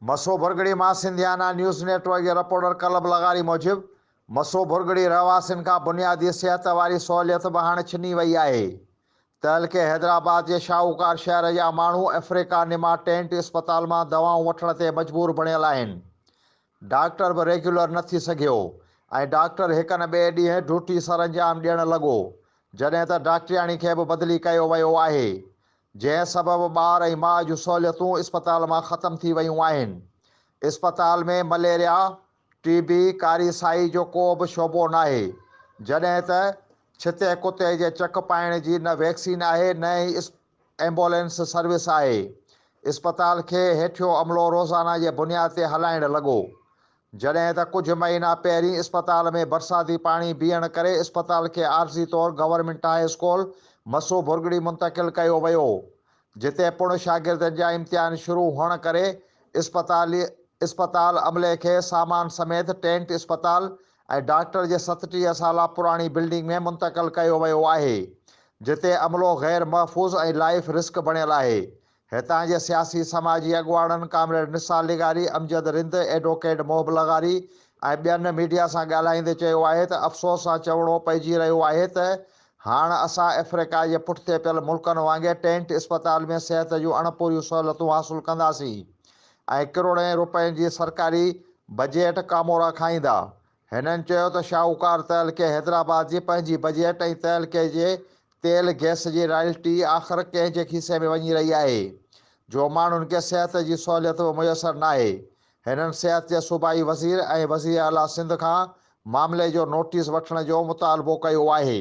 مسو ڀرڳڙي مان Sindhiana news net work جي reporter club لغاري موجب، مسو ڀرڳڙي رهواسين کان بنيادي صحت واري سهوليت به هاڻ ڇني وئي آهي. تعلقي حيدرآباد جي شاهوڪار شهر جا ماڻهو افريقا نما ٽينٽ اسپتال مان دوائون وٺڻ تي مجبور بڻيل آهن. ڊاڪٽر به ريگيولر نه ٿي سگهيو ۽ ڊاڪٽر هڪ نه ٻئي ڏينهن ڊيوٽي سرانجام ڏيڻ لڳو، جڏهن ته ڊاڪٽرياڻي کي به بدلي ڪيو ويو آهي، جنهن سبب ٻار ۽ ماء جون سهوليتون اسپتال مان ختم ٿي ويون آهن. اسپتال ۾ مليريا، ٽي بي، ڪاري سائي جو ڪو به شعبو ناهي، جڏهن ته ڇتي ڪتي جي چڪ پائڻ جي نه ويڪسين آهي نه ئي ايمبولينس سروس آهي. اسپتال کي هيٺيون عملو روزانه جي بنياد تي هلائڻ لڳو. جڏهن ته ڪجهه مهينا پهرين اسپتال ۾ برساتي پاڻي بيهڻ ڪري اسپتال کي عارضي طور government high school Masu Bhurgri منتقل ڪيو ويو جتي پڻ شاگردن جا امتحان شروع هئڻ ڪري اسپتال اسپتال عملي کي سامان سميت ٽينٽ اسپتال ۽ ڊاڪٽر جي 37 سالا پراڻي بلڊنگ ۾ منتقل ڪيو ويو آهي جتي عملو غير محفوظ ۽ لائف رسڪ بڻيل آهي. هتان جي سياسي سماجي اڳواڻن ڪامريڊ نثار لغاري، امجد رند، ايڊووڪيٽ محب لغاري ۽ ٻين ميڊيا سان ڳالهائيندي چيو آهي ته افسوس سان چوڻو پئجي رهيو آهي ته هاڻ اسان افريقا جي پٺتي پيل ملڪن وانگي ٽينٽ اسپتال ۾ صحت جون اڻپوريون سهولتون حاصل ڪنداسين ۽ ڪروڙين روپين جي سرڪاري بجيٽ ڪامورا کائيندا. هنن چيو ته شاهوڪار تعلقي حيدرآباد جي پنهنجي بجيٽ ۽ تعلقي جي تيل گئس جي رائلٽي آخر ڪنهن جي کيسي ۾ وڃي رهي آهي جو ماڻهن کي صحت جي سهوليت به ميسر ناهي. هنن صحت جي صوبائي وزير ۽ وزيراعليٰ سنڌ کان معاملي جو نوٽيس وٺڻ جو مطالبو ڪيو آهي.